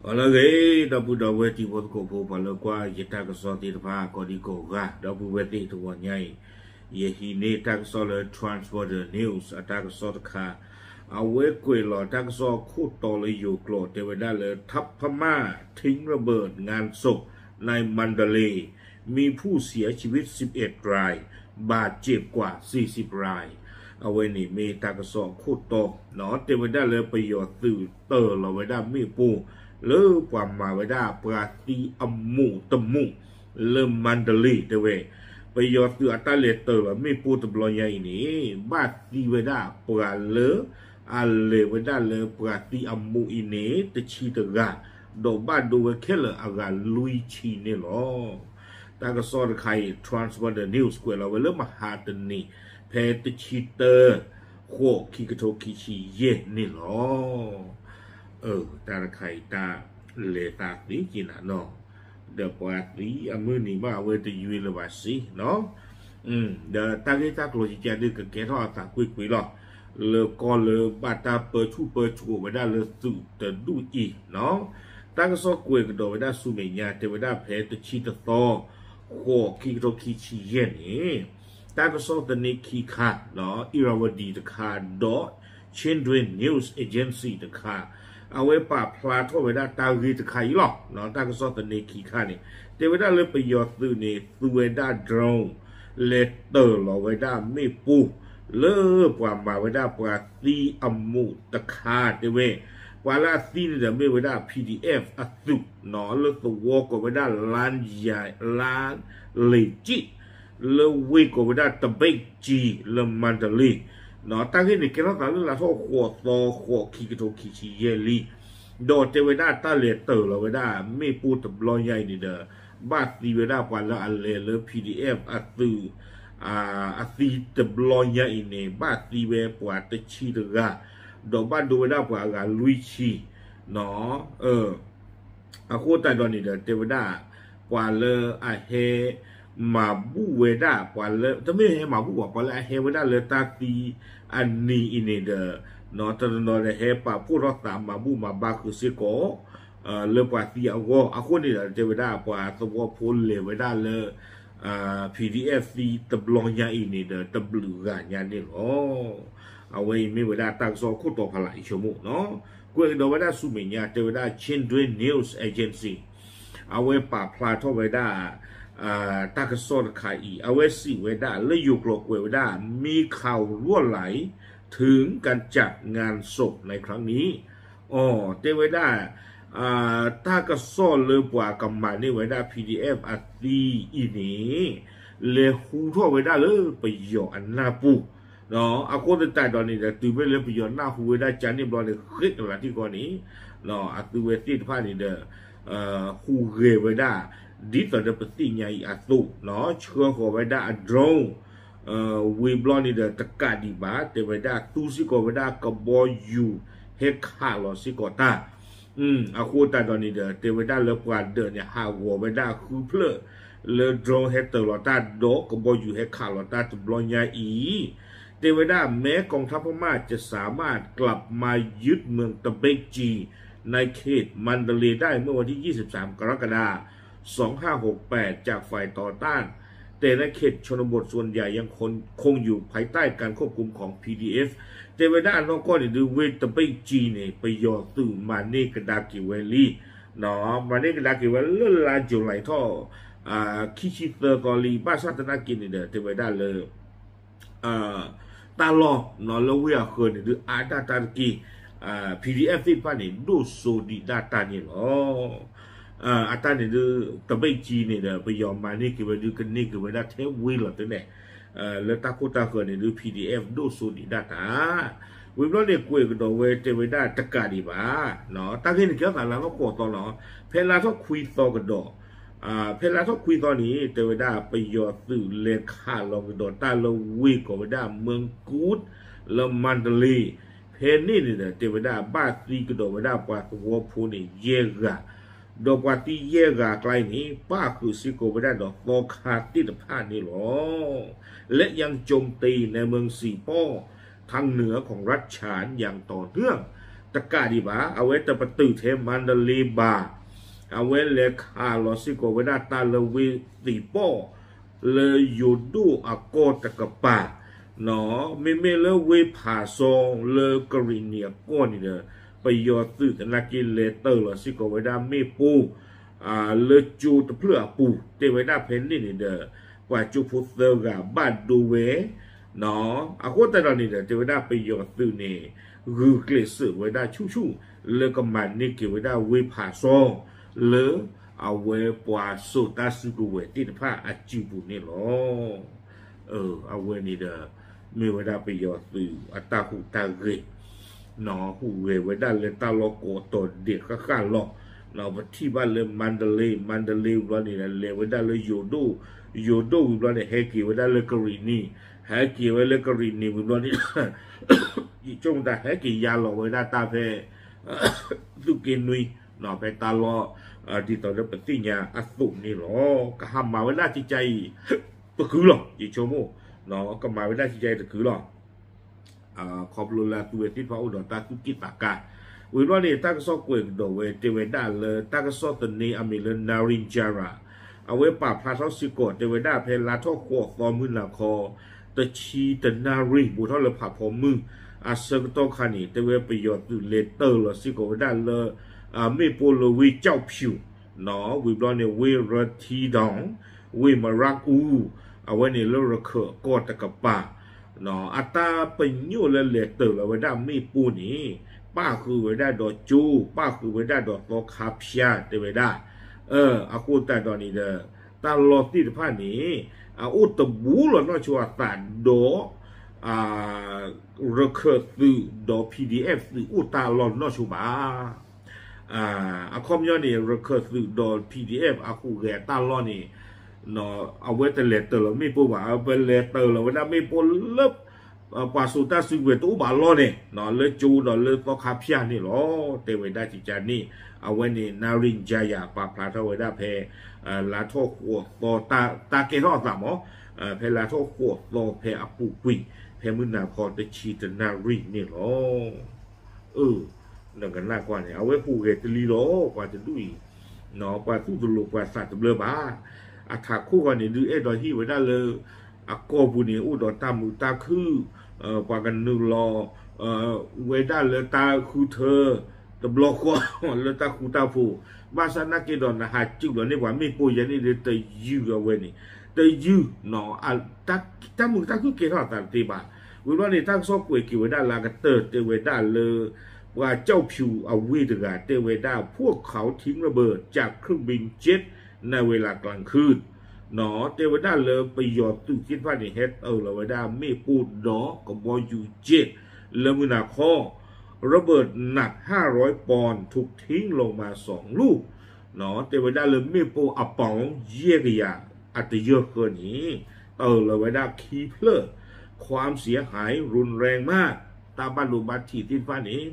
ပှၤလၢအဂ့ၤ ဒီပုၢ်ဒီဝဲၢ်တံၤဖိသကိးဖိ ပှၤလၢကွၢ်ယတၢ်ကစီၣ်သ့ၣ်တဖၣ် ကိးဒံကိးဂၤ ဒီပုၢ်ဝဲၢ်သ့ၣ်တဂီၤညါအံၤ, ယဟံးန့ၢ်တၢ်ကစီၣ်လၢ Transworld News အတၢ်ကစီၣ်တခါ, အဝဲကွဲးလီၤတၢ်ကစီၣ်အခိၣ်တီလၢယိၤကျိာ် တဲဝဲဒၣ်လၢ ထပ်မံထိန်းระเบิดงานศพ ในมันดาเลย์ มีผู้เสียชีวิตสิบเอ็ดราย บาดเจ็บกว่าสี่สิบราย အဝဲန့ၣ်မ့ၢ်တၢ်ကစီၣ်အခိၣ်တီ, တဲဝဲဒၣ်လၢပယီၤသုးတၢၢ်လီၤဝဲဒၣ်မ့ၣ်ပိၢ် လၢပှၤမၤဝဲဒၣ်ပှၤသံအမူးတမူး လၢမၣ်ဒလ့ၣ်တဲဝဲ, ပယီၤသုးအတၢ်လဲၤတၢၢ်လီၤမ့ၣ်ပိၢ်တဘျီညါအံၤန့ၣ် ဘၣ်သံဝဲဒၣ်ပှၤလၢ အလဲၤဝဲဒၣ်လၢပှၤသံအမူးအံၤန့ၣ် တဆံတဂၤ, ဒီးဘၣ်ဒိဝဲခဲလၢာ်အဂၤလွံၢ်ဆံန့ၣ်လီၤ. တၢ်ကစီၣ်တခါအံၤ Transworld News ကွဲးလီၤဝဲလၢမဟါတနံၤ ဖဲတဆံတၢ ဃိး ခံကထိခံဆံယဲၢ်န့ၣ်လီၤ. တၢ်တခါအံၤတၢ်လဲၤသးသ့က့ၤနၤနီၤ, ဒီးပှၤသံအမုၢ်နံၤဘၣ်အဝဲတယွ့လၢၤဘၣ်စ့ၢ်နီၤ, ဒီးတၢ်ဂ့ၢ်တၢ်ကျိၤကကဒုးကကဲထီၣ်အသးကွ့ၢ်ကွ့ၢ်လီၤ. လၢကီၢ်လၢဘၣ်တၢ်ပၢဆူၣ်ပၢစိးဝဲဒၣ်လၢသုးတဒူၣ်အံၤနီၤ, တၢ်ကစီၣ်ကွဲးကဒီးဝဲဒၣ်ဆူမဲာ်ညါ တဲဝဲဒၣ်ဖဲတဆံတသီ ဃိး ခံကထိခံဆံယဲၢ်န့ၣ်, တၢ်ကစီၣ်သန့ခံခါ, Irrawaddy တခါ ဒီး Chinland News Agency တခါ, အဝဲပာ်ဖျါထီၣ်ဝဲဒၣ်တၢ်ဂ့ၢ်တခါအံၤလီၤ. တၢ်ကစီၣ်သန့ခံခါန့ၣ် တဲဝဲဒၣ်လၢပယီၤသုးန့ၣ် သူဝဲဒၣ် drone လဲၤတၢၢ်လီၤဝဲဒၣ်မ့ၣ်ပိၢ် လၢပှၤမၤဝဲဒၣ်ပှၤသံအမူးတခါတဲဝဲ, ပှၤလၢအသံန့ၣ်ဒီးမ့ၢ်ဝဲဒၣ် PDF အသုးနီၤ လၢသဝီကိးဝဲဒၣ် လါလ့ၤကံး လၢဝ့ၢ်ကိးဝဲဒၣ်တဘ့ၣ်ကၠံ လၢမၣ်ဒလ့ၣ်, တၢ်ဂ့ၢ်န့ၣ်ကဲထီၣ်သးလၢလါထီၣ်ဃိးသီ ဃိး ခံကထိခံဆံယဲၢ်လံ, ဒီးတဲဝဲဒၣ်တၢ်လဲၤတၢၢ်လီၤဝဲဒၣ်မ့ၣ်ပိၢ်တဘျီညါအံၤန့ၣ်ဒီး ဘၣ်သံဝဲဒၣ်ပှၤလၢအလဲၤလၢ PDF အသုး အသံတဘျီညါအံၤန့ၣ် ဘၣ်သံဝဲပှၤတဆံတဂၤ, ဒီးဘၣ်ဒိဝဲဒၣ်ပှၤအဂၤလွံၢ်ဆံနီၤ. အဃိသတးဒီးန့ၣ်ဒီး တဲဝဲဒၣ် ပှၤလၢအဟဲ မၤဘူၣ်ဝဲဒၣ် ပှၤလၢ တမ့ၢ်ဟဲမၤဘူၣ်ဘၣ် ပှၤလၢအဟဲဝဲဒၣ်လၢတၢ်သံအနံၤအံၤန့ၣ်ဒီး တနီၤနီၤဒီးဟဲပာ်ဖှိၣ်ထီၣ်သးမၤဘူၣ်မၤဘါဃုာ်စ့ၢ်ကီး လၢပှၤသံအဂီၢ်, အဃိန့ၣ်ဒီး တဲဝဲဒၣ်ပှၤသဝီဖိလဲၤဝဲဒၣ်လၢ PDF သံတဘျီညါအံၤန့ၣ်ဒီး တဘျုးဂၤညါန့ၣ်လီၤ. အဝဲအံၤမ့ၢ်ဝဲဒၣ်တၢ်ကစီၣ်အခိၣ်တီဖးလၢအံၤဆိကမိၣ်နီၤ, ကွဲးကဒီးဝဲဒၣ်ဆူမဲာ်ညါ တဲဝဲဒၣ် Chinland News Agency အဝဲပာ်ဖျါထီၣ်ဝဲဒၣ် တၢ်ကစီၣ်တခါအံၤ အဝဲစံးဝဲဒၣ်လၢယိၤကျိာ်ကွဲးဝဲဒၣ် มีข่าวรั่วไหลถึงการจัดงานศพในครั้งนี้ အီၤ တဲဝဲဒၣ် တၢ်ကစီၣ်လၢပှၤကမၤန့ၢ်ဝဲဒၣ် PDF အသံအံၤန့ၣ် လဲၤဟူထီၣ်ဝဲဒၣ်လၢပယီၤအနၢ်ပူၤ, အဃိသတးဒီးန့ၣ်ဒီး တုၤမ့ၢ်လၢပယီၤနၢ်ဟူဝဲဒၣ်ကန့ၣ်ဘျီန့ၣ် ဃ့ကလၤထံကီၢ်န့ၣ် အသုဝဲသ့ၣ်တဖၣ်န့ၣ်ဒီး ဟူးဂဲၤဝဲဒၣ် ဒ်သိးဒီးပသ့ၣ်ညါအံၤအသိး, ဆှၢဃီၤဝဲဒၣ်အ drone ဝံၤဘျီန့ၣ်ဒီး တကးဒံးဘၣ် တဲဝဲဒၣ်သူစ့ၢ်ကီးဝဲဒၣ်ကဘီယူၤ ဟဲခးလီၤစ့ၢ်ကီးတၢ်, အဃိသတးဒီးန့ၣ်ဒီး တဲဝဲဒၣ်လၢပှၤဒၢးန့ၣ် ဟးဂီၤဝဲဒၣ်ဃုဖျၢၣ် လၢ drone ဟဲတၢၢ်လီၤတၢ်ဒီးကဘီယူၤဟဲခးလီၤတၢ်တဘျီညါအံၤ, တဲဝဲဒၣ် แม้กองทัพพม่าจะสามารถกลับมายึดเมืองตะเบกจีในเขตมันดาเลย์ได้เมื่อวันที่ยี่สิบสามกรกฎาคม สองห้าหกแปด จากฝ่ายต่อต้าน แต่ในเขตชนบทส่วนใหญ่ยังคงอยู่ภายใต้การควบคุมของ PDF တဲဝဲဒၣ်အနီၢ်ကီၢ်န့ၣ်ဒုး ဝ့ၢ်တဘ့ၣ်ကၠံန့ၣ် ပယီၤသုးမၤန့ၢ်ကဒါက့ၤဝဲလံ, မၤန့ၢ်ကဒါက့ၤဝဲလၢလါယူၤလံထီၣ် ခံဆံသၢသီလံ, ဘၣ်ဆၣ်သနာ်က့န့ၣ်ဒီး တဲဝဲဒၣ်လၢ တၢ်လီၢ်လၢဝ့ၢ်အဃၢၤန့ၣ်ဒုး အါဒၣ်တၢ်တက့ၢ်, PDF သ့ၣ်တဖၣ်န့ၣ် ဒိၣ်စိဒံးဒၣ်တၢ်န့ၣ်လီၤ. အတၢ်န့ၣ်ဒုး တဘ့ၣ်ကၠံန့ၣ်ဒီး ပယီၤမၤန့ၢ်က့ၤဝဲဒုး ကန့ၢ်က့ၤဝဲဒၣ်ထဲဝ့ၢ်လီၤတဲန့ၣ်, လၢတၢ်ခိၣ်တၢ်ဃၢၤန့ၣ်ဒုး PDF ဒိၣ်စိဒံးဒၣ်တၢ်, ဝံၤဘျီန့ၣ်ကွဲးကဒီးဝဲတဲဝဲဒၣ်တကးဒံးဘၣ်, တၢ်ဂ့ၢ်န့ၣ်ကဲထီၣ်သးလၢနီၢ်ကီၢ်သီလီၤ, ဖဲလါထီၣ်ခွံသီကဒီး ဖဲလါထီၣ်ခွံသီန့ၣ် တဲဝဲဒၣ်ပယီၤသုးလဲၤခးလီၤကဒီးတၢ်လၢဝ့ၢ်ကိးဝဲဒၣ် မၢကူး လၢမၣ်ဒလ့ၣ်, ဖဲန့ၣ်န့ၣ်ဒီး တဲဝဲဒၣ်ဘၣ်သံကဒီးဝဲဒၣ်ပှၤသဝီဖိန့ၣ်ယဲၢ်ဂၤ, ဒီးပှၤသံယဲၢ်ဂၤအကျါအံၤန့ၣ် ပၣ်ဃုာ်စ့ၢ်ကီးဝဲဒၣ်ဒီးသီခါသ့ၣ်တဖၣ်န့ၣ်လီၤ. และยังโจมตีในเมืองสี่ป้อทางเหนือของรัฐฉานอย่างต่อเนื่อง တကးဒံးဘၣ်, အဝဲတပတုာ်ထဲမါဒလ့ဘၣ်, အဝဲလဲၤခးလီၤစ့ၢ်ကီးဝဲဒၣ်တၢ်လၢဝ့ၢ်သံးပီၣ် လၢယိၤဒိၣ်အကီၢ်တကပၤ, မ့မ့ၢ်လၢဝ့ၢ်ဖးစီလၢကရံၣ်နံၤအကီၢ်န့ၣ်ဒီး ပယီၤသုးသနာ်က့လဲၤတၢၤလီၤစ့ၢ်ကီးဝဲဒၣ်မ့ၣ်ပိၢ် လၢကၠိတဖျၢၣ်အပူၤ တဲဝဲဒၣ်ဖဲန့ၣ်န့ၣ်ဒီး ပှၤကၠိဖိသၢဂၤဘၣ်ဒိဝဲ အဃိသတးဒီးန့ၣ်ဒီး တဲဝဲဒၣ်ပယီၤသုးန့ၣ် ဂုာ်ကျဲးစၢးဝဲဒၣ်ဆူၣ်ဆူၣ် လၢကမၤန့ၢ်က့ၤဝဲဒၣ်ဝ့ၢ်ဖးစီ လၢအဝဲပှၤစိာ်တၢ်စုကဝဲၤသ့ၣ်တဖၣ်အစုပူၤန့ၣ်လီၤ. အဝဲန့ၣ်ဒီး မ့ၢ်ဝဲဒၣ်ပယီၤသုးအတၢ်ဟူးတၢ်ဂဲၤ ဟူးဂဲၤဝဲဒၣ်လၢတၢ်လီၢ်ကိးတီၤဒဲးဃၣ်ဃၣ်လီၤ. ပထံၣ်ဘၣ်လၢမါဒလ့, မါဒလ့ဝံၤဘျီန့ၣ် လဲၤဝဲဒၣ်လၢယိၤဒိၣ်, ယိၤဒိၣ်ဝံၤဘျီန့ၣ် ဟဲက့ၤဝဲဒၣ်လၢကရံၣ်နံၤ, ဟဲက့ၤဝဲလၢကရံၣ်နံၤဝံၤဘျီန့ၣ် ယဆိကမိၣ်တၢ် ဟဲက့ၤယါလီၤဝဲဒၣ်တၢ်ဖဲ သုးက့နွံ, ဖဲတၢ်လီၢ် ဒ်သိးလၢပသ့ၣ်ညါအသိးန့ၣ်လီၤ. ကဟးမၤဝဲဒၣ်ကကါအံၤ တကုၤလီၤ ယဆိကမိၣ်, ကမၤဝဲဒၣ်ကကါအံၤတကုၤလီၤ. ခီဖျိလၢအသုဝဲသ့ၣ်တဖၣ်အိၣ်ဒီးတၢ်သူၣ်က့ၣ်သးကါ, ဝံၤဘျီန့ၣ် တၢ်ကစီၣ်ကွဲးကဒီးဝဲ တဲဝဲဒၣ်လၢတၢ်ကစီၣ်သန့အမံၤလၢ Narinjara အဝဲပာ်ဖျါထီၣ်စ့ၢ်ကီး တဲဝဲဒၣ်ဖဲလါထီၣ်ဃိးသီမုၢ်နၤခီ တဆံတနၣ်ရံၣ် ဘူးထီၣ်လၢဖးဖီမုၢ် အဆၢကတီၢ်ခါန့ၣ် တဲဝဲပယီၤသုးလဲၤတၢၤလီၤစ့ၢ်ကီးဝဲဒၣ်လၢ မ့ၣ်ပိၢ်လၢဝ့ၢ်ကၠီၣ်ဖၠူၣ် ဝံၤဘျီန့ၣ် ဝ့ၢ်ရထံဒီၣ်, ဝ့ၢ်မရၣ်အူ, အဝဲန့ၣ်လၢရခၢၣ်အကီၢ်တကပၤ, အတၢ်ပညိၣ်လၢလဲၤတၢၤလီၤဝဲဒၣ်မ့ၣ်ပိၢ်န့ၣ် ပၣ်ဃုာ်ဝဲဒၣ်ဒီးကၠိ, ပၣ်ဃုာ်ဝဲဒၣ်ဒီးသီခါဖၠါ တဲဝဲဒၣ်, အဃိသတးဒီးန့ၣ်ဒီး တၢ်လီၢ်သ့ၣ်တဖၣ်န့ၣ် အအိၣ်တဘူးလီၤနီၢ်ဆိအသးဒီး ရခၢၣ်သုးဒီး PDF သုးအိၣ်တၢ်လီၢ်နီၢ်ဆိဘၣ်. အခီပညီန့ၣ် ရခၢၣ်သုးဒီး PDF အဟူးဂဲၤအတၢ်လီၢ်န့ၣ် အဝဲတလဲၤတၢၤလီၤမ့ၣ်ပိၢ်ဘၣ်, အဝဲလဲၤတၢၤလီၤဝဲဒၣ်မ့ၣ်ပိၢ်လၢ ပှၤစိာ်တၢ်စုကဝဲၤတအိၣ်ဘၣ်အလီၢ်န့ၣ် လၢကၠိဒီးလၢသီခါဖၠါန့ၣ်လီၤ. တဲဝဲဒၣ်ကကါန့ၣ် အဝဲန့ၣ် Narinjara ပာ်ဖျါထီၣ်ဝဲဒၣ်ဖဲ လါထီၣ်ဃိးသီ တၢ်ကဲထီၣ်အသးမး ဖဲလါထီၣ်ဃိးသီဖဲအပူၤကွံာ် ဖဲမုၢ်နၤခီတဆံတနၣ်ရံၣ်န့ၣ်လီၤ. အၢ နကနၣ်ကွၢ်န့ၣ် အဝဲဟူးဂဲၤတလံလီၤ ပှၤတဒူၣ်အံၤ, ပှၤသူၣ်တလိၤပှၤသးတဘျၢဘၣ်. အထးခိၣ်ဃီန့ၣ် ဒုးအဲၣ်ဒိးဟ့ၣ်ဝဲဒၣ်လၢ အကီၢ်ပူၤန့ၣ် အိၣ်ဒီးတၢ်မုာ်တၢ်ခုၣ်, ပှၤကနုာ်လီၤ ဝဲဒၣ်လၢတၢ်ဃုထၢ တဘျီဃီ လၢတၢ်ဃူတၢ်ဖိး, ဘၣ်ဆၣ်နာ်က့ဒီးနဟးစုးလီၤန့ၢ်ပှၤမ့ၣ်ပိၢ်ယဲန့ၣ်ဒီး တယုၢ်အဝဲန့ၣ် တယုၢ် တၢ်မုာ်တၢ်ခုၣ်ကဲထီၣ်အသးတသ့ဘၣ်. ဝံၤဘျီန့ၣ် တၢ်ကစီၣ်ကွဲးက့ၤဝဲဒၣ်လၢအကတၢၢ်တဲဝဲဒၣ်လၢ ပှၤကၠီၣ်ဖၠူၣ်အဝ့ၢ်တဂၤ တဲဝဲဒၣ် พวกเขาทิ้งระเบิดจากเครื่องบินเจ็ตในเวลากลางคืน တဲဝဲဒၣ်လၢပယီၤသုးသ့ၣ်တဖၣ်န့ၣ် ဟဲတၢၤလီၤဝဲဒၣ်မ့ၣ်ပိၢ်ဒီးကဘီယူၤ jet လၢမုၢ်နၤခီ ระเบิดหนักห้าร้อยปอนด์ ถูกทิ้งลงมาสองลูก တဲဝဲဒၣ်လၢမ့ၣ်ပိၢ်အပီၣ်ယဲၢ်ကယၤအတယၢၢ်ဃၢန့ၣ် တၢၤလီၤဝဲဒၣ်ခံဖျၢၣ် ความเสียหายรุนแรงมาก တၢ်ဘၣ်ဒိဘၣ်ထံးသ့ၣ်တဖၣ်န့ၣ်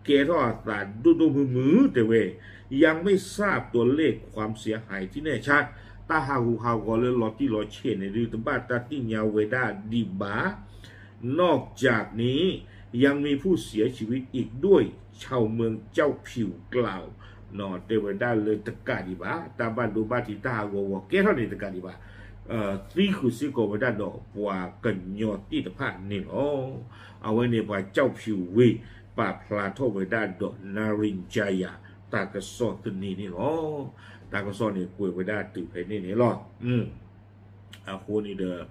ကဲထီၣ်အသးဒိၣ်ဒိၣ်မုၢ်မုၢ်တဲဝဲ ยังไม่ทราบตัวเลขความเสียหายที่แน่ชัด တၢ်ဟးဂူာ်ဟးဂီၤလၢလီၤတံၢ်လီၤဆဲးန့ၣ်ဒုး တဘၣ်တၢ်သ့ၣ်ညါဝဲဒၣ်ဒံးဘၣ် นอกจากนี้ยังมีผู้เสียชีวิตอีกด้วย ชาวเมืองเจ้าผิวกล่าว တဲဝဲဒၣ်လၢတကးဒံးဘၣ် တၢ်ဘၣ်ဒိဘၣ်ထံးတၢ်ဟးဂီၤဂီၤကဲထီၣ်န့ၣ်တကးဒံးဘၣ် သံဃုာ်စ့ၢ်ကီးဝဲဒၣ်ဒီးပှၤကညီသ့ၣ်တဖၣ်န့ၣ်လီၤ. အဝဲန့ၣ်ပှၤကၠီၣ်ဖၠူၣ်ဝ့ၢ် ပာ်ဖျါထီၣ်ဝဲဒၣ်ဒီး နၣ်ရံၣ်ကၠါယၤ တၢ်ကစီၣ်သန့န့ၣ်လီၤ. တၢ်ကစီၣ်န့ၣ်ကွဲးဝဲဒၣ်တုၤဖဲန့ၣ်န့ၣ်လီၤ. အဃိန့ၣ်ဒီး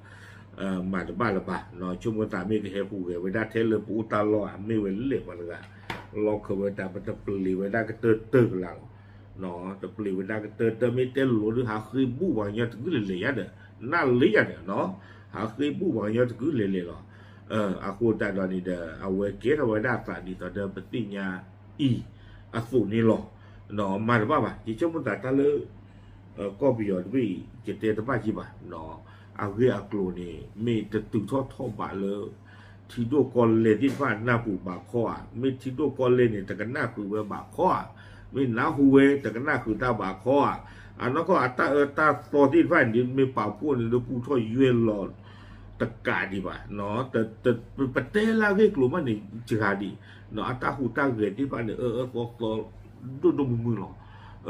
မၤတဘၣ်လၢၤဘၣ်, ဆိကမိၣ်သးမ့ၢ်ကဟဲဟူးဂဲၤဝဲဒၣ်ထဲလၢပအိၣ်တၢ်လီၢ်ဧါ မ့ၢ်ဝဲလဲၣ်ပှၤတဂၤ လီၢ်ခၢၣ်ဝဲတၢ် ပတပျ့ၤဝဲဒၣ်ကတၢၢ်တၢၢ်ကလာ်လီၤ. တပျ့ၤဝဲဒၣ်ကတၢၢ်တၢၢ် မ့ၢ်တဲလိၤဒုး ဟးဃ့ဘူၣ်ပှၤကညီတကုလဲၤလဲၤယါဒီး နၢ်လၢယါဒီး ဟးဃ့ဘူၣ်ပှၤကညီတကုလဲၤလဲၤလီၤ. အဃိသတးဒီးန့ၣ်ဒီး အဝဲကဲထီၣ်ဝဲဒၣ်သးဒ်သိးဒီးပသ့ၣ်ညါအံၤအသိးန့ၣ်လီၤ. မၤတဘၣ်ဘၣ် ယဆိကမိၣ်သးတၢ်လၢ ကီၢ်ပယီၤတဘ့ၣ်အံၤ ယတဲတဘၣ်က့ၤဘၣ်, အဂ့ၢ်အကျိၤန့ၣ် မ့ၢ်တတုၤထီၣ်ထီၣ်ဘးလၢ ထံဒိၣ်ကီၢ်လဲၢ်သ့ၣ်တဖၣ်နၢ်ပူၤဘးခီဧါ, မ့ၢ်ထံဒိၣ်ကီၢ်လဲၢ်န့ၣ် တကနၣ်ဃုာ်ဝဲဘးခီဧါ, မ့ၢ်နၢ်ဟူဝဲတကနၣ်ဃုာ်တၢ်ဘးခီဧါ, အနီၢ်ကီၢ်အတၢ်အၢတၢ်သီသ့ၣ်တဖၣ်န့ၣ် မ့ၢ်ပာ်ဖှိၣ်န့ၣ်လၢပူထီၣ်ယွဲၢ်လီၤ တကးဒံးဘၣ်, ပတဲလၢအဂ့ၢ်ကျိၤမးန့ၣ် စှၤဒံး, အတၢ်ဟူးတၢ်ဂဲၤသ့ၣ်တဖၣ်န့ၣ် အၢအၢသီသီ ဒိၣ်ဒိၣ်မုၢ်မုၢ်လီ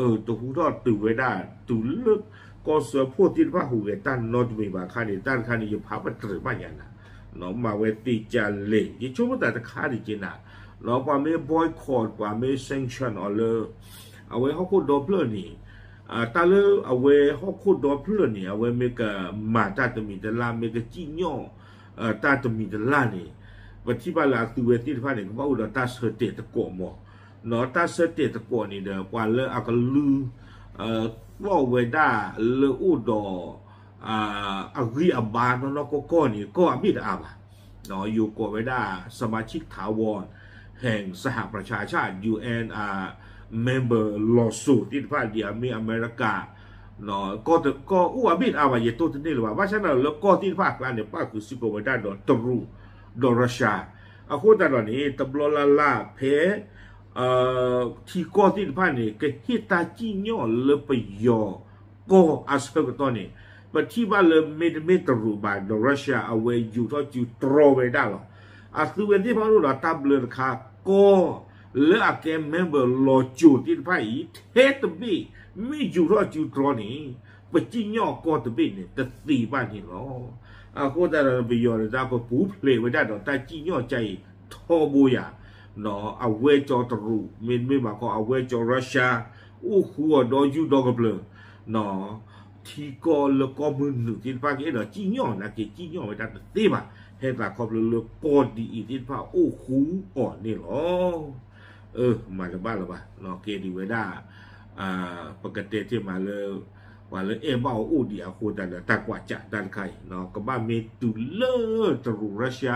ၤ. တဟူထီၣ်တုၤဝဲဒၣ် တုၤလၢကီၢ်စၢဖှိၣ်သ့ၣ်တဖၣ်ဟူးဂဲၤတၢ်နီတမံၤဘၣ်အခါန့ၣ် တၢ်တခါန့ၣ် ယဖးပတြၢၤဘၣ်ညါနၤ, မၤဝဲသ့ၣ်ကလဲၣ် ယဆိကမိၣ်သးတခါဒံးက့နၤ, ပှၤမ့ၢ် boycott ပှၤမ့ၢ် sanction အီၤလၢ အဝဲဟီၣ်ခိၣ်ဒီဖျၢၣ်န့ၣ် တၢ်လၢအဝဲဟီၣ်ခိၣ်ဒီဖျၢၣ်န့ၣ် အဝဲမ့ၢ်ကမၤတၢ်တမံၤတလၢ် မ့ၢ်ကစံၣ်ညီၣ် တၢ်တမံၤတလၢ်န့ၣ် ပထံၣ်ဘၣ်လၢအသုဝဲသ့ၣ်တဖၣ်န့ၣ် ကဘၣ်အိၣ်ဒီးတၢ်ဆၢတဲာ်သကိးမး, တၢ်ဆၢတဲာ်သကိးန့ၣ်ဒီး ပှၤလၢအကလုၢ် သီၣ်ဝဲဒၣ်လၢအိၣ်ဒီး အဂံၢ်အဘါနီၢ်နီၢ်ကီၢ်ကီၢ်န့ၣ် ကီၢ်အဘ့ၣ်တအါဘၣ်, ယိၤကိးဝဲဒၣ် สมาชิกถาวร แห่งสหประชาชาติ ယူႇအဵၼ်ႇ member လီၤစိၤသ့ၣ်တဖၣ် ဒ်အမ့ၢ်အမဲရကၤ ကီၢ်အိၣ်အဘ့ၣ်တအါဘၣ် ယတိၢ်တန့ၢ်လၢၤဘၣ်, ဘၣ်ဆၣ်န့ၣ်လၢကီၢ်သ့ၣ်တဖၣ်အကျါန့ၣ် ပၣ်ဃုာ်စ့ၢ်ကီးဝဲဒၣ်ဒီးတရူး ဒီးရၢရှါ, အဃိသတးဒီးန့ၣ် တဘျီလၢ်လၢ်ဖဲ ထံကီၢ်သ့ၣ်တဖၣ်န့ၣ် ကဟ့ၣ်တၢ်စံၣ်ညီၣ်လၢပယီၤကီၢ်အဆၢကတီၢ်န့ၣ် ပထံၣ်ဘၣ်လၢမ့တမ့ၢ်တရူးဘၣ် ဒီးရၢရှါ အဝဲယူာ်ထီၣ်စုတြီဝဲဒၣ်လီၤ. အသုဝဲသ့ၣ်တဖၣ်အိၣ်ဒီးတၢ်ဘျၢတခါ ကီၢ်လၢအကဲ member လီၤစိၤသ့ၣ်တဖၣ်အံၤ ထဲတဘ့ၣ် မ့ၢ်ယူာ်ထီၣ်စုတြီန့ၣ် ပစံၣ်ညီၣ်ကီၢ်တဘ့ၣ်န့ၣ် တသ့ဘၣ်န့ၣ်လီၤ. အဃိသတးဒီးပယီၤန့ၣ် တၢ်ပပူၤဖျဲးဝဲဒၣ်ဒီးတၢ်စံၣ်ညီၣ်ကါအံၤထီဘိယၤ အဝဲကၠီတရူး မ့တမ့ၢ်ဘၣ်ခီ အဝဲကၠီရၢရှါ အိၣ်ဃူအီၤဒီးယူၢ်ဒီးကပျၢၤ ထံကီၢ်လၢကီၢ်မုၢ်နုာ်သ့ၣ်တဖၣ်ကအဲၣ်ဒိးစံၣ်ညီၣ်နာ်က့ စံၣ်ညီၣ်ဝဲဒၣ်တသ့ဘၣ်. ဟဲသးခီဖျိလၢကီၢ်ဒ်အံၤသ့ၣ်တဖၣ်အိၣ်ဃူအီၤန့ၣ်လီၤ. အၢ မၤတဘၣ်လၢၤဘၣ် ကဲဒ်ဝဲဒၣ် ပကတဲတ့ၢ်မးလၢ ပှၤလၢအဲၣ်ဘၣ်အီၤအိၣ်ဒံးအဃိသတးဒီး တၢ်ကွၢ်စးတၢ်တခါအံၤ ကဘၣ်မ့ၢ်တုၤလၢတရူးရၢရှါ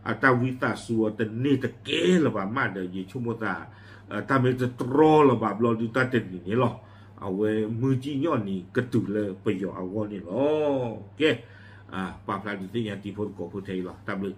အတၢ်ဝံသးစူၤအီၤတန့ၢ်တကဲလၢၤဘၣ်မးဒီး ယဆိကမိၣ်သး တၢ်မ့ၢ်တတြီလၢၤဘၣ်ဘျီဒုတၢ်တနံၤန့ၣ်လီၤ. အဝဲမုၢ်စံၣ်ညီၣ်နံၤကတုၤလၢပယီၤအဂီၢ်န့ၣ်လီၤ. ကဲ ပာ်ဖျါဒုးသ့ၣ်ညါတံၤဖိသကိးဖိထဲအံၤလီၤ. တၢ်ဘျုး